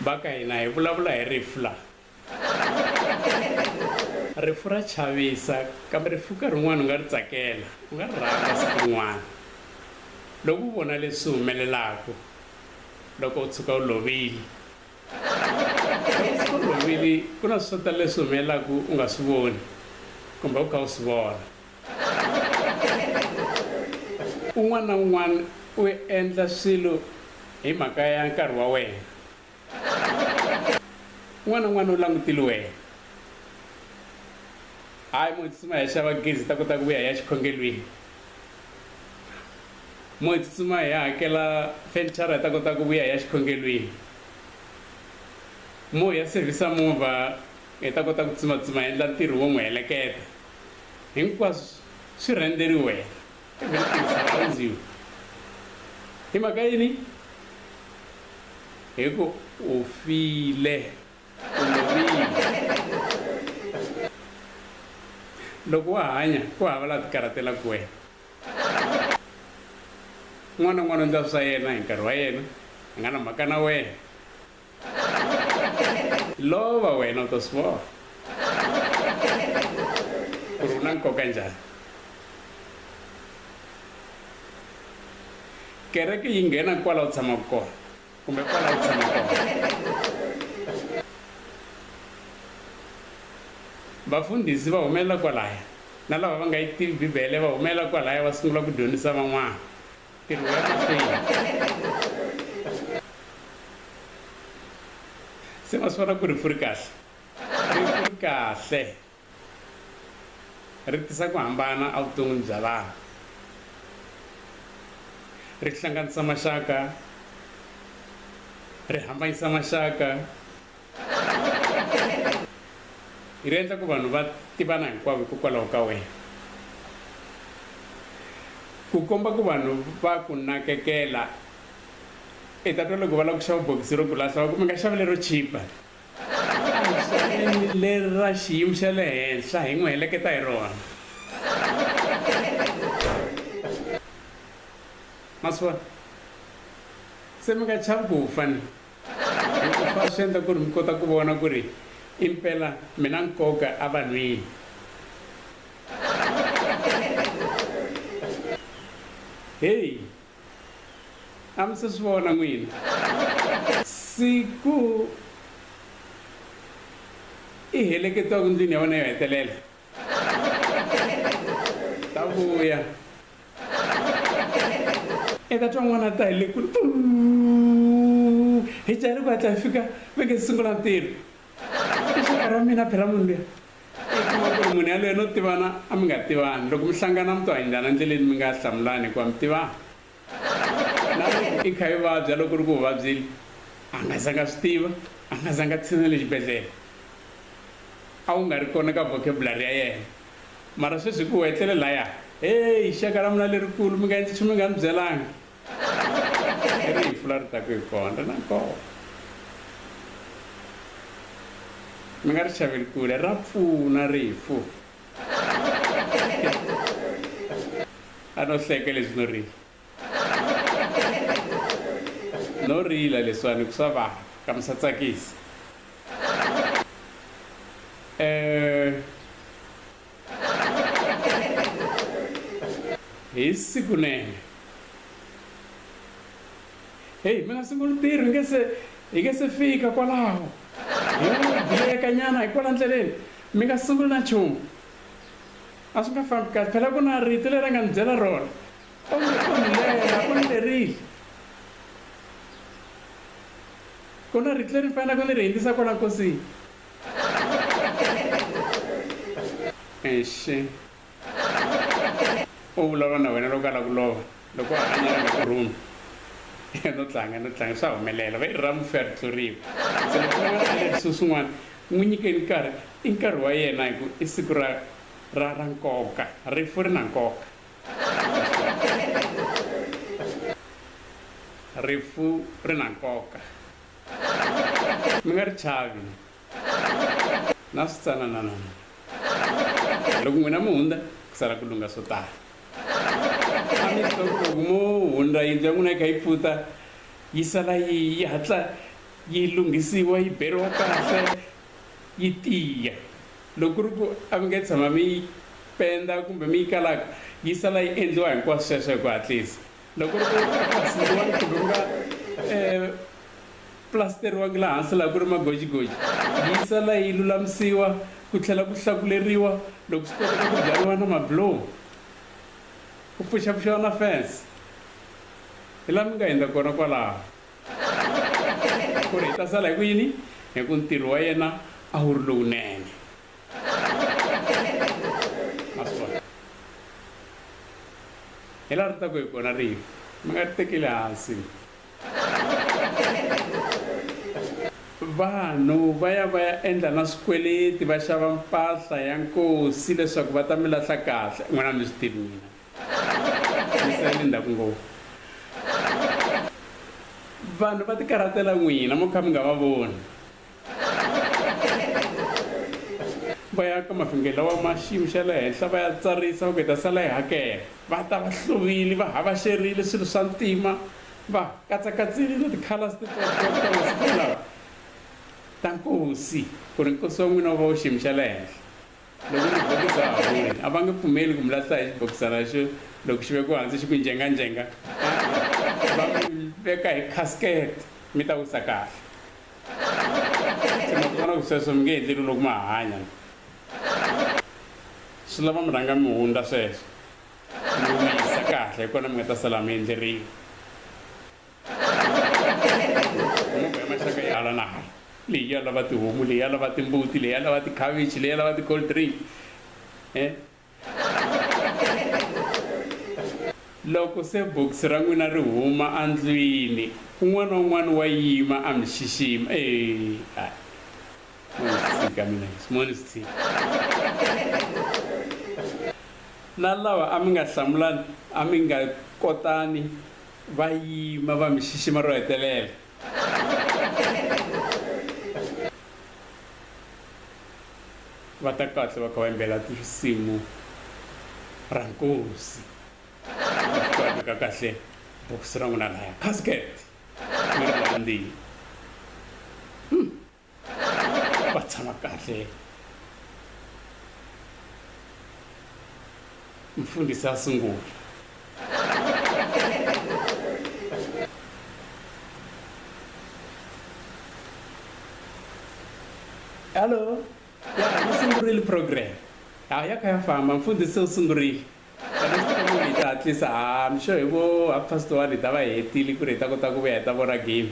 Va ka hina hi vulavula hi rifu laha. Rifu ra chavisa kambe rifu nkarhi wun'wana u nga ri tsakela, u nga ri rhandza siku rin'wana. Loko u vona leswi humelelaka loko u tshuka u lovile. Loko u tshuka u lovile ku na swo tala leswi humelelaka u nga swi voni kumbe u kha u swi vona. Un'wana na un'wana u endla swilo hi mhaka ya nkarhi wa wena. Un'wana na un'wana u langutile wena. Hayi mo hi tsutsuma hi ya xava gezi hi ta kota ku vuya hi ya xikhongelweni. Mo hi tsutsuma hi ya hakela fenichara hi ta kota ku vuya hi ya xikhongelweni. Mo hi ya sevhisa movha hi ta kota ku tsumatsutsuma hi endla ntirho wo n'wi heleketa. Hinkwaswo swi rhendzeriwe wena. Everything surrounds you. Hi mhaka yini? Hi ku u file, u lovile. Loko wa hanya, ku hava la tikarhatelaka wena. Un'wana na un'wana u endla swa yena hi nkarhi wa yena, a nga na mhaka na wena. Lova wena u ta swi vona ku ri u na nkoka njhani. Kereke yi nghena kwala u tshamaka kona kumbe kwala u tshama kona. Vafundhisi va humelela kwalaya na lava va nga yi tivi Bibele va humelela kwalaya va sungula ku dyondzisa van'wana. Ntirho wu ya mahlweni. Se ma swi vona ku rifu ri kahle? Rifu ri kahle. Ri tisa ku hambana evuton'wini bya vanhu. Ri hlanganisa maxaka, ri hambanyisa maxaka. Ri endla ku vanhu va tivana hinkwavo hikokwalaho ka wena. Ku komba ku vanhu va ku nakekela, i ta twa loko va lava ku xava bokisi ro ku lahla va ku, Mi nga xavi lero chipa. A hi xaveni leri ra xiyimo xa le henhla hi n'wi heleketa hi rona. Ma swi vona? Se mi nga chavi ku fa ni. Hikuva swi endla ku ri mi kota ku vona ku ri impela mi na nkoka evanhwini. Heyi, a mi se swi vona n'wina. Siku i heleketiwaka ndlwini ya wena yo hetelela, ta vuya. I ta twa n'wana ta hi le kule hi jahile ku hatla hi fika va nge sungula ntirho i xaka ra mina phela munhu luya i kuma ku ri munhu yaloye no tivana a mi nga tivani loko mi hlangana mi to hanyindana endleleni mi nga hlamulani hikuva mi tivana na loko i kha i vabya loko ri ku u vabyile a nga zanga swi tiva a nga zanga tshinela exibedhlele a wu nga ri kona ka vocabulary ya yena Mara sweswi ku etlele laya. Heyi, xaka ra mina lerikulu, mi nga endli nchumu mi nga ni byelanga. I rifu la ri taka hi kona, ri na nkoka. Mi nga ri chaveli kule, ra pfuna rifu. A no hleka leswi no rila. No rila leswiwani ku swa vava, kambe swa tsakisa. Eh, hi siku nene heyi mi nga sunguli ntirho hi nge se hi nge se fika kwalaho hi bileka nyana hi kwala ndleleni mi nga sunguli na nchumu a swi nga fambi kahle phela ku na rito leri a nga ni byela rona onge u ni lela u ni lerile Ku na rito leri ni faneleke ni ri hindzisa kwala nkosini. Exi. U vulavula na wena loko a lava ku lova, loko a hanya a nga ku rhumi. No tlanga, no tlanga, swa humelela. Va ri ra mufi a ri tluriwi. Se loko un'wana a lerisiwe swin'wana, n'wi nyikeni nkarhi. I nkarhi wa yena hi ku i siku ra ra ra nkoka. Rifu ri na nkoka. Rifu ri na nkoka. Mi nga ri chavi. Na switsanana. Loko n'wina mi hundza, ku sala ku lungha swo tala. A mi swi tiva ku loko mo hundza yindlu ya n'wina yi kha yi pfuta, yi sala yi yi hatla yi lunghisiwa yi beriwa kahle yi tiya. Loko ku ri ku a mi nge tshama mi yi penda kumbe mi yi kalaka, yi sala yi endliwa hinkwaswo sweswo hi ku hatlisa. Loko ku ri ku a ku hasindziwangi kumbe ku nga plasteriwangi laha hansi laha ku ri magojigoji, yi sala yi lulamisiwa ku tlhela ku hlakuleriwa, loko swi koteka ku byariwa na mabilomu, ku pfuxapfuxiwa na fence. Hi laha mi nga hundza kona kwalaho. Ku ri hi ta sala hi ku yini? Hi ku ntirho wa yena a wu ri lowunene. Ma swi vona? Hi laha ri taka hi kona rifu. Mi nga ri tekeli hansi. Vanhu va ya va ya endla na swikweleti va xava mpahla ya nkosi leswaku va ta mi lahla kahle. N'wina a mi swi tivi n'wina. Mi sale ndzhaku ngopfu. Vanhu va tikarhatela n'wina mo kha mi nga va voni. Va ya ka mavhengele lawa ma xiyimo xa le henhla va ya tsarisa va ku hi ta sala hi hakela. Va ta va hlovile va havaxerile swilo swa ntima va katsakatsile na ti-colours tetiya ta masiku lawa ta nkosi ku ri nkosi wa n'wina wu va wu xiyimo xa le henhla. Loko ri bokisi a ha voni, a va nge pfumeli ku mi lahla hi xibokisana xo loko xi vekiwa hansi xi ku njenganjenga. E-e, va mi veka hi casket mi ta wisa kahle. Se ma swi vona ku sweswo mi nge endleriwi loko ma ha hanya. Swi lava mi rhanga mi hundza sweswo, mi wisa kahle, hi kona mi nga ta sala mi endleriwa. Mimovha ya maxaka yi hala na hala. Leyi ya lava tihomu, leyi ya lava timbuti, leyi ya lava tikhavichi, leyi ya lava ti-cold drink. Eh? Loko se bokisi ra n'wina ri huma endlwini, un'wana na un'wana wa yima a mi xixima. Eh, hayi. Mo ni swi tshika mina leswi, mo ni swi tshika. Na lava a mi nga hlamulani, a mi nga kotani Va yima va mi xixima ro hetelela. Va ta kahle va kha va yimbela risimu ra nkosi. Va fika va veka kahle bokisi ra n'wina lahaya, casket, mi ri laha ndzeni. Va tshama kahle. Mfundhisi a sungula. Hallo, ya yi sungurile program. Ha ya kha ya famba, mfundhisi se u sungurile. Hi ta hatlisa, ha I'm sure hi vo 1:30 hi ta va hi hetile ku ri hi ta kota ku vuya hi ta vona game.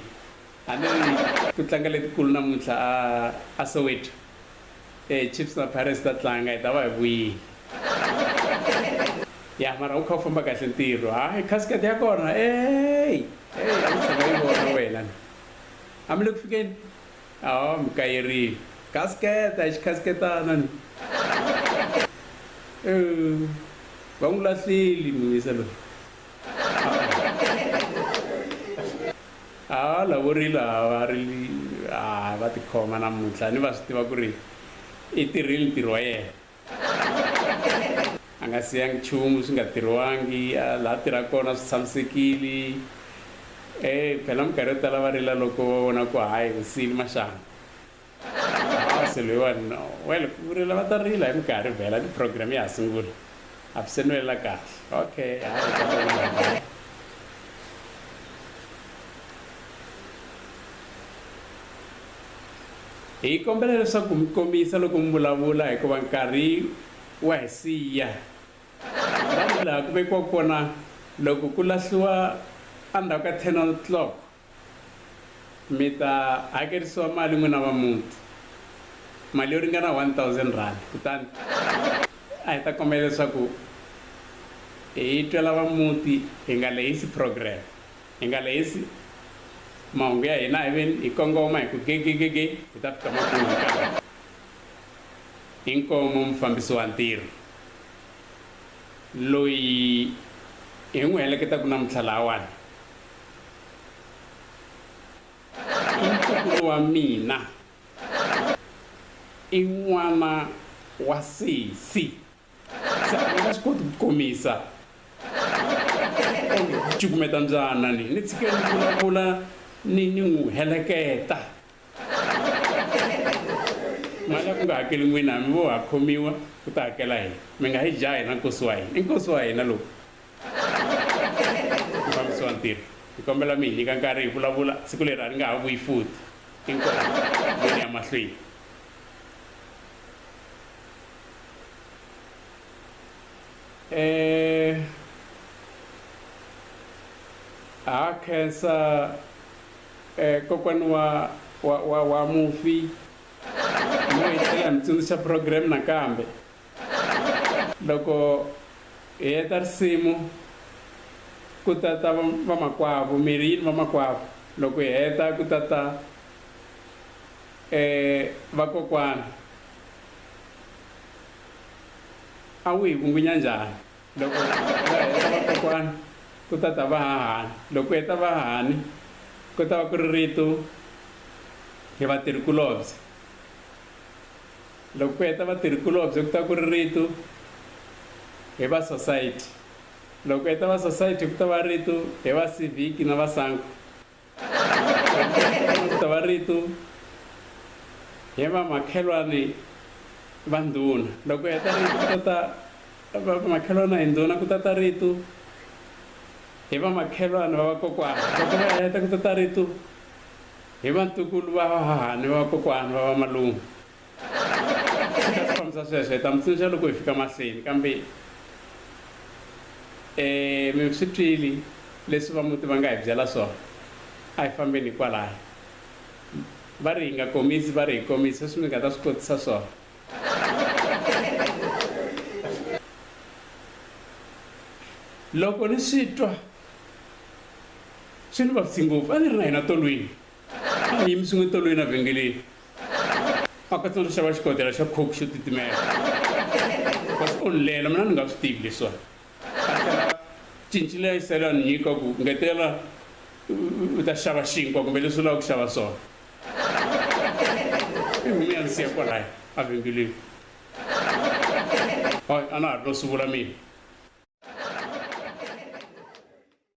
A ni ri ku tlanga letikulu namuntlha a a Soweto. E Chiefs na Pirates ta tlanga hi ta va hi vuyile. Ya mara wu kha wu famba kahle ntirho. Hayi casket ya kona ey ey a wu tshama yi vona wena ni. A mi le ku fikeni? Aw mi kayerile. Casket a hi xikhasketana ni. Va n'wi lahlile muyisa loyi. A lavo rila va ri a va tikhoma namuntlha ni va swi tiva ku ri i tirhile ntirho wa yena a nga siyangi nchumu swi nga tirhiwangi laha tirhaka kona swi tshamisekile e phela minkarhi yo tala va rila loko va vona ku hayi u siyile maxangu a se loyiwani no well ku rila va ta rila hi minkarhi vhela ni program ya ha sungula a swi se nwelela kahle okay hayi ta vona. Hi kombela leswaku mi komisa loko mi vulavula hikuva nkarhi wa hi siya. Va ri laha ku vekiwaka kona loko ku lahliwa endzhaku ka 10 o'clock mi ta hakerisiwa mali n'wina va muti, mali yo ringana R1000. Kutani a hi ta kombela leswaku hi twela va muti hi nga lehisi program, hi nga lehisi mahungu ya hina, hi veni hi kongoma hi ku gegegege hi ta fika makumu hi nkarhi. Inkomu mufambisi wa ntirho loyi hi n'wi heleketaka namuntlha lahawani. I ntukulu wa mina. I n'wana wa sesi. Se a ni nga swi koti ku komisa onge ku cukumeta mbyana ni. Ni tshike ni vulavula. ni ni n'wi heleketa. Mali ya ku nga hakeli n'wina mi vo ha khomiwa ku ta hakela hina. Mi nga hi jahi na nkosi wa hina. I nkosi wa hina lowu. Mufambisi wa ntirho, hi kombela mi hi nyika nkarhi hi vulavula, siku leri a ri nga ha vuyi futhi. Inkomu, yeni ya mahlweni. Eh ha khensa eh kokwani wa wa wa, wa mufi mo hi tlhela hi mi tsundzuxa program nakambe loko hi heta risimu ku ta ta vamakwavo mi ri yini vamakwavo loko hi heta ku ta ta eh vakokwana a wu hi vungunya njhani loko va heta vakokwana ku ta ta vahahani loko ku heta vahahani ku ta va ku ri rito hi vatirhikulobye loko ku heta vatirhikulobye ku ta ku ri rito hi va society loko ku heta va society ku ta va rito hi va civic na va sanco ku ta va rito hi va makhelwani va ndhuna loko heta rito ku ta ta va makhelwana hi ndhuna ku ta ta rito hi va makhelwani va vakokwana loko va heta ku ta ta rito hi vantukulu va vahahani va vakokwana va vamalume swi ta swi fambisa sweswo hi ta mi tsundzuxa loko hi fika mahlweni kambe um mi swi twile leswi va muti va nga hi byela swona a hi fambeni hikwalaho va ri hi nga komisi va ri hi komisi sweswi mi nga ta swi kotisa swona loko ni swi twa swi ni vavisi ngopfu a ni ri na hina tolweni a ni yimisiwe tolweni evhengeleni a ka tsundzuxa xava xikodela xa coke xo titimela kasi o ni lela mina ni nga swi tivi leswiwani a tlhela cinci leyi sele a ni nyika ku ngetela u ta xava xinkwa kumbe leswi u lavaka ku xava swona i hume ya ni siya kwalaya evhengeleni hayi a na ha ri no swi vula mina.